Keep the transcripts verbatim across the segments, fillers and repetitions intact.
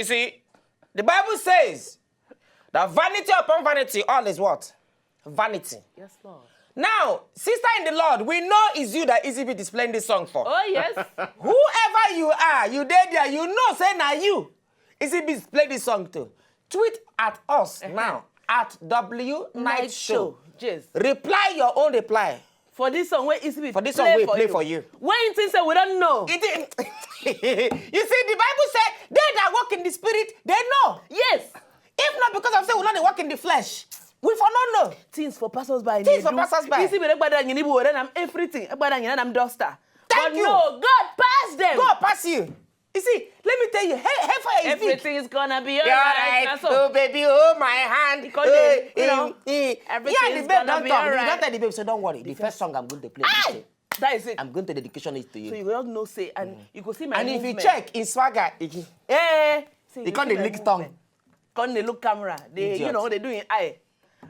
You see, the Bible says that vanity upon vanity, all is what? Vanity. Yes, Lord. Now, sister in the Lord, we know it's you that Easy Beat is playing this song for. Oh, yes. Whoever you are, you dey there, you know say na you. Easy Beat play this song too. Tweet at us now at W Night Show. Yes. Reply your own reply. For this song, where Easy Beat For this play song, we for play you. for you. When you think say we don't know. It is, you see, the Bible said, "They that walk in the spirit, they know." Yes. If not because of say we not dey walk in the flesh, we for not know. Things for passers by. Things for passers by. Easy Beat, everybody, you need water and everything. Everybody, you need duster. Thank but you. No, God pass them. God pass you. You see, let me tell you, hey, hey, fire is big. Everything is gonna be You're alright. Right. That's Oh, all. Baby, hold my hand. Because they, you know, eh, everything yeah, is the babe gonna don't be talk. You alright. Don't tell the babe, so don't worry. The first song I'm going to play. Ah! Listen. That is it. I'm going to dedication it to you. So you will not say, and you go see my And if you movement. Check in swagger, you- Eh, see, you you can't see dey my lick movement. Tongue. Come dey look camera. They, you Idiot. Know, they doing eye.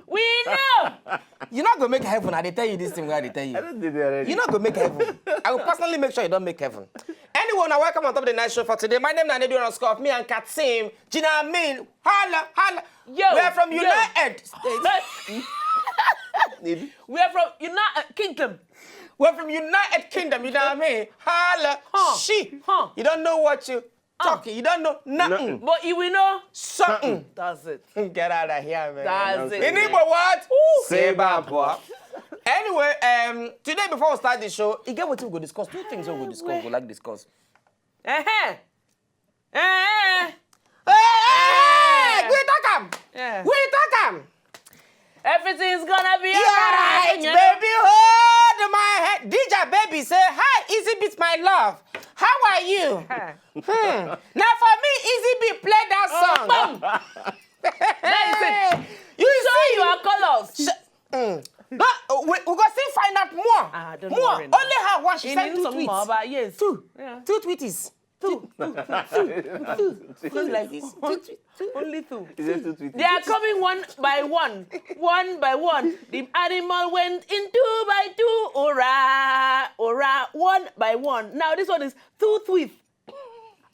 We know. You not gonna make heaven. I dey tell you this thing where I dey tell you. I don't think they already. You not gonna make heaven. I will personally make sure you don't make heaven. Anyway, now welcome on top of the night show for today. My name is Nadu Scott. Me and Katim, Gina Amin. Holla, holla. Yo, We're from yo. United States. We are from United Kingdom. We're from United Kingdom. You know what I mean? Holla, Huh. She. Huh. You don't know what you talking. You don't know nothing. But you will know. Something. That's it. Get out of here, man. That's it. In Igbo what? Say bad boy. Anyway, um, today before we start the show, you get what we go discuss. Two things we go discuss. We like discuss. Uh-huh. Uh-huh. Hey, hey, hey, we talk am. Yeah. We talk am. Everything's gonna be You're right, alright. You know? Baby, hold my head. D J Baby say, "Hi, Easy Beat, my love. How are you?" Hmm. Now for me, Easy Beat play that song. Bam. That is it. You Show see, your colors. Mm. But, uh, we, we go still find out more. Ah, don't More. Worry now. Only her one. She In sent two Insong tweets. Mama, yes. Two. Yeah. Two tweeties. Two. Two. Two like this. Two, two, two. Only two. Is it two tweets? They are coming one by one, one by one. The animal went in two by two. Ora, ora, one by one. Now this one is two tweets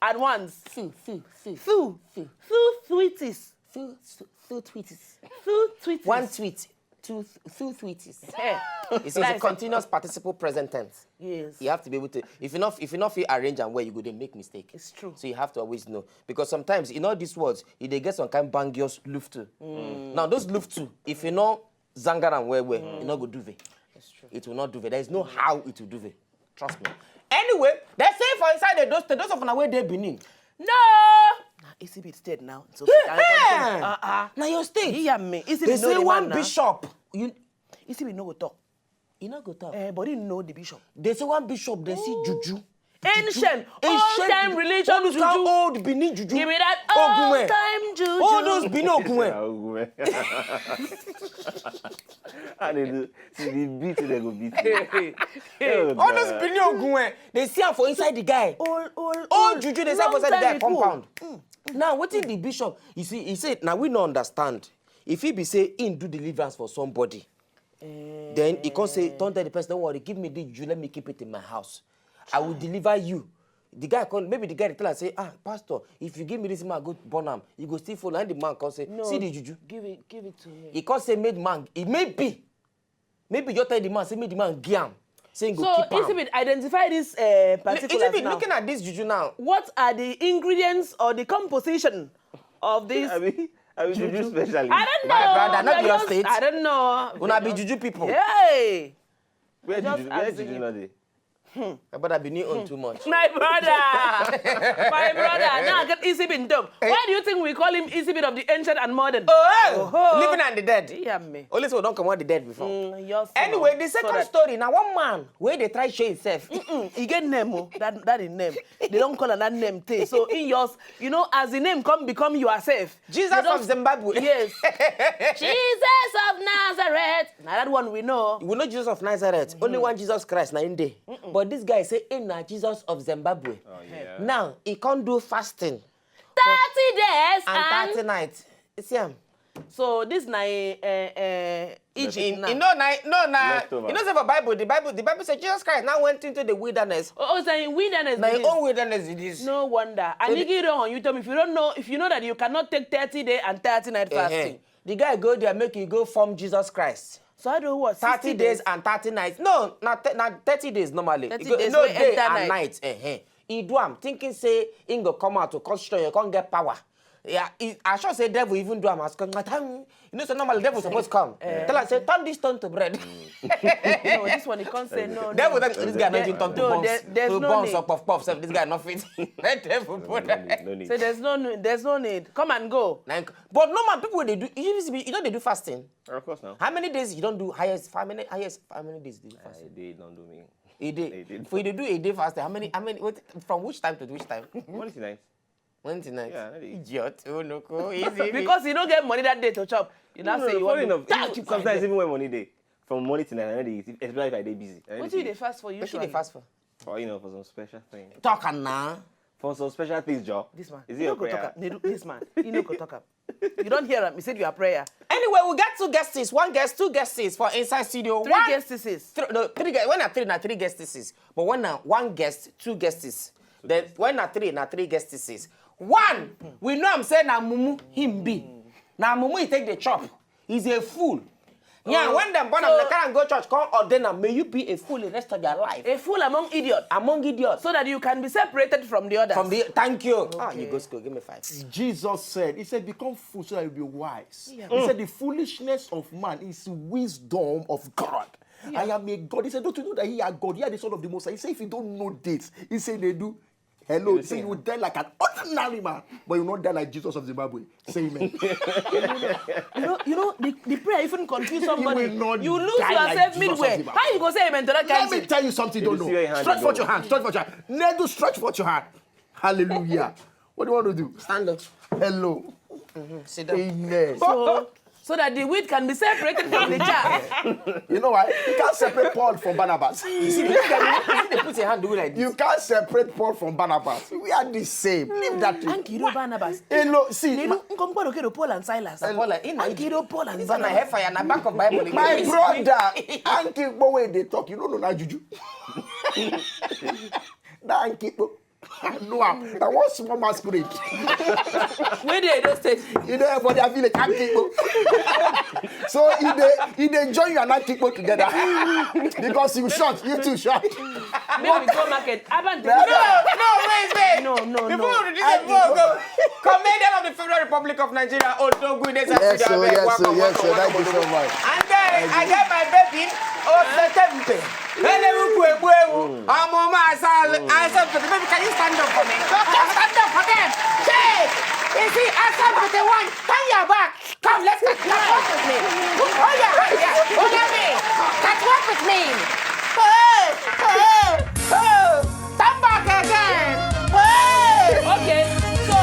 at once. Two, two, two. Two. Two. Two tweeties. Two, two, two tweeties. Two tweeties. One tweet. Two, two tweeties. Eh. It's a continuous participle present tense. Yes. You have to be able to. If you not, if you not feel arrange and where you go, they make mistake. It's true. So you have to always know, because sometimes in all these words, you they get some kind bangios luft too. Now those luft too, if you know zangaran where where, you not go duve. It's true. It will not duve. There is no how it will duve. Trust me. Anyway, they say for inside the those those of una wey dey Benin. No. Nah, Easy Beat dead now. So Hey! Uh-uh. Now your state. Hear me. Easy They Beat know say the one man now. Bishop. You Easy Beat no go talk. you not go talk. Eh, but he know the bishop. They say one bishop. They see juju. Ancient, Ancient old time juju. religion All those kind juju. Old Benin juju. Give me that Ogunwe. Old time juju. All those Benin Ogunwe. Ogunwe. And they do. See the beat they go beat. You. Oh, All those God. Benin Ogunwe. They see am for inside the guy. Old, old, Old juju they see am for long inside the time guy ago. Compound. Now wetin the bishop? You see, he say now we no understand. If he be say he do deliverance for somebody, then he come say, "Don't tell the person, don't worry, give me the juju, let me keep it in my house. I will deliver you." The guy come, maybe the guy dey tell am say, "Ah, pastor, if you give me this man, go burn am. You go still follow." And the man come say, No. "See the juju." Give it, give it to me. He come say, "Made man, it may be." Maybe you tell the man, say, "Make the man give am." Say he go So keep am. Easy Beat identify this uh, particular Easy Beat now. Looking at this juju now. What are the ingredients or the composition of this? I mean, I mean, juju specialist. I don't know. My brother, not They your just- state. I don't know. Una be juju people. Hey. Where Just juju? Where as juju in- not dey? My brother be new on too much. My brother. My brother. Now get Easy Beat dumb. Why do you think we call him Easy Beat of the ancient and modern? Oh, Oh. Living and the dead. Hear me. Only so don't come out the dead before. Mm, yours Anyway, now. The So second that- story now, one man where they try show himself. Mm, he get name, oh. That that is name. They don't call him that name thing. So in yours, you know, as the name come become yourself. Jesus They of don't- Zimbabwe. Yes. Jesus of Nazareth. Now that one we know. We know Jesus of Nazareth. Only one Jesus Christ na in there. But this guy say, "Hey, na Jesus of Zimbabwe." Oh yeah. Now he can't do fasting Thirty days and and, thirty nights. You see him? So this na uh, uh, Egypt In, now. you know, na, no, na, Leftover. You know, say for Bible, the Bible, the Bible says Jesus Christ now went into the wilderness. Oh, oh, so in wilderness. Na be your this. Own wilderness it is. No wonder. And the- you get on YouTube. If you don't know, if you know that you cannot take thirty day and thirty night Uh-huh. fasting. The guy go there, make you go form Jesus Christ. So I do what? Thirty sixty days and thirty nights. No, na, th- na thirty days normally. Thirty You go- days no wey day enter and night. Night. Uh-huh. He do am thinking say he go come out to come show you come get power. Yeah, he, I sure say devil even do am as come. You know, so normally devil supposed come. Tell am say turn this stone to bread. No, this one he can't say no. Devil no. tell this guy not even turn to No, bones. there- there's To no bones need. or puff puff. Sef, this guy not fit. Let devil put No need. No need. So there's no need. There's no need. Come and go. Like, but no man, people they do. You, you know they do fasting. Of course now. How many days you don't do highest? How many highest? How many days do you fast? I did not do me. A day. A day. For you to do a day fasting, how many? How many? What, from which time to which time? Monday night. Wednesday night. Yeah, no, they- Idiot. Oh no, go easy. Because you don't get money that day to chop. You now No, say no, you funny want enough, to even- sometimes even when money day, from morning to night, I know they, especially if I day busy. I know What they do they fast for What usually? should they fast for? For you know, for some special thing. Talk and now. For some special things, Joe. This man. Is You it no a go talk prayer? am. They do- This man. You no go talk am. You don't hear am. He said you are prayer. Anyway, we got two guests, one guest, two guests for inside studio. Three one, guests. Three, no, three guests. When na three, na three guests. But when na one guest, two guests. Then when na three, na three guests. One, we know I'm saying na mumu him be. Na mumu he take the chop. He's a fool. Yeah, Oh, when them born so- am, they can't go church, come ordain am. May you be a fool the rest of your life. A fool among idiots. Among idiots. So that you can be separated from the others. From the thank you. Ah, Okay. You go school, give me five. Jesus said, he said, become fool so that you'll be wise. Yeah. He said, the foolishness of man is wisdom of God. I am a God. He said, don't you know that he are God? He are the son of the Most High. He said, if you don't know this, he said, they do. Hello, he said you will die like an ordinary man, but you will not die like Jesus of Zimbabwe. Say amen. You know, you know, the, the prayer even confuse somebody. will not You lose die like yourself Jesus midway. of the How you go say amen to that kind Let me thing? Tell you something, You don't see know. your hand Stretch go. Forth your hand, stretch Forth your hand. Nedu, stretch Forth your hand. Hallelujah. What do you want to do? Stand up. Hello. Sit down. Amen. So, so that the wheat can be separated from the chaff. You know why? You can't separate Paul from Barnabas. You see, this guy, you see, they put your hand do like this. You can't separate Paul from Barnabas. We are the same. Leave that thing. Thank you, Barnabas. Hello, see, Nenu, nkomkpọrọ kedu Paul and Silas. Paul, eh, na- Thank you, Paul and This one na Barnabas. hellfire, na back of Bible. my brother, Ankikpo wey dey talk, you no know na juju. Na Ankikpo. I know am. Na one small masquerade. Where they don't stay? You know, for their village, Ankikpo. So if they if they join you and Ankikpo together, because you short, you too short. Make we go market. Aban, No, No, wait, wait. No, no, Before no. we do this, before we go, comedian of the Federal Republic of Nigeria, Odogwu, this Yes, sir, yes, sir, yes, sir. Thank you so much. And then I get my baby, Osetempe. Hello, Ukwu Egbu Ewu. Ọmọ ọmọ Asa, Asa, baby, can you stand up for me? Just stand up for them. Shake. You see, Asa, one, turn your back. Come, let's catch, catch walk with me. Hold your hand here. Hold your me. Catch walk with me. Hey, hey, hey. Turn back again. Hey. Okay, so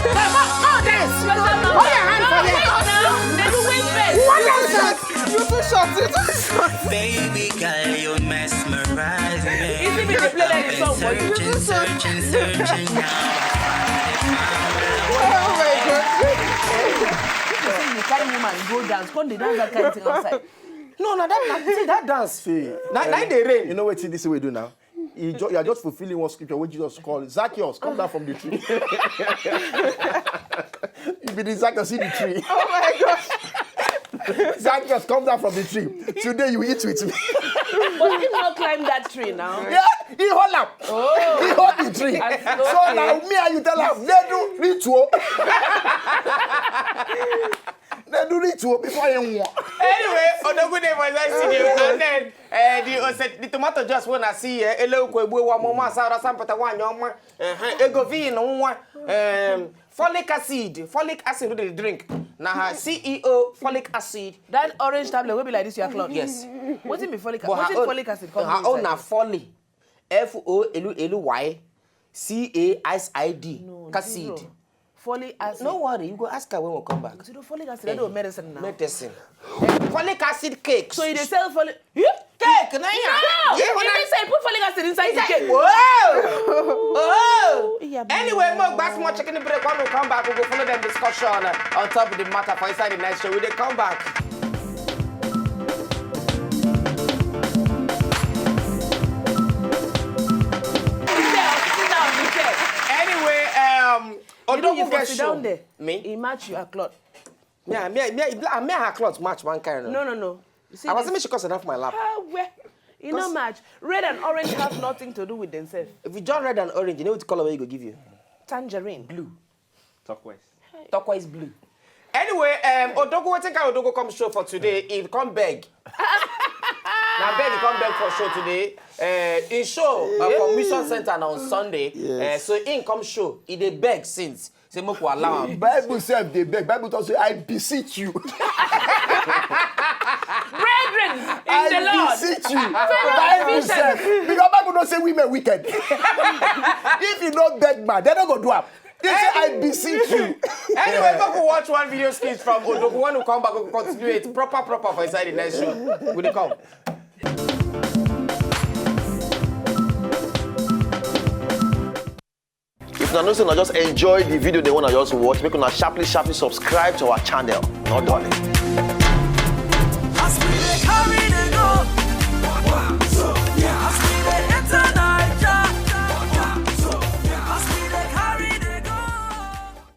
Come on, all dance. Hold your hand for me. Now, they do win first. What else? You too short. You too short. Baby girl, you mesmerize me. Easy me to play that song for you. Searching, searching, searching. Now I find it, found it. Oh my God. If you say you carry woman go dance, come dey dance that kind thing outside. No, no, that, that, see, that dance. See, That, that dey rain. You know what this way do now? You, ju- you are just fulfilling one scripture when Jesus called Zacchaeus, come down from the tree. You be the Zacchaeus, see the tree. Oh my gosh. Zacchaeus, come down from the tree. Today you eat with me. But he not climb that tree now. Yeah, he hold up. He hold the tree. That's So okay. Now me and you tell am, they do ritual. They do ritual before you want. Anyway, Odogwu dey for inside studio, and then uh, the, uh, the tomato juice wey I see here, Ele Ukwu Egbu Ewu, ọmọ ọmọ Asa, Asa Mpata, one, your man, uh, Egovin, one, um, folic acid, folic acid wey dey drink. Na her C E O folic acid. That orange tablet will be like this, your clock. Yes. What in be folic? But What her in own, folic acid come her own na inside? Folly. F O L L Y C A S I D. No, Acid. zero. Folic acid. No worry, you go ask her when we come back. You know folic acid, I do medicine now. Medicine. Folic acid cakes. So you dey sell folic? Cake! Can I hear? No! If you say put folic acid inside the cake. Whoa! Oh! Anyway, more gbas, more chicken break. When we come back, we go follow them discussion on top of the matter for inside the next show. We dey come back. Anyway, um, Odogwu get show. Me? He match your cloth. Me, me, me, me, me, her cloth match one kind. No, no, no. I was make she come sit down for my lap. Ah, well, e no match. Red and orange have nothing to do with themselves. If you join red and orange, you know what color wey e go give you? Tangerine. Blue. Turquoise. Turquoise blue. Anyway, um, Odogwu, wetin carry Odogwu come show for today? He come beg. Na beg he come beg for show today. Uh, he show uh, for Mission Center na on Sunday. Uh, so he come show. He dey beg since. Say make we allow am. Bible sef dey beg. Bible talk say, "I beseech you." Brethren in the Lord. I beseech you. Bible sef. Because Bible no say women wicked. If you no beg man, they no go do am. They say, "I beseech you." Anyway, make we watch one video skit from Odogwu. When we come back, we go continue it proper, proper for inside the next show. We dey come. If una know say una just enjoy the video, they wanna just watch, make una sharply, sharply subscribe to our channel. No darling.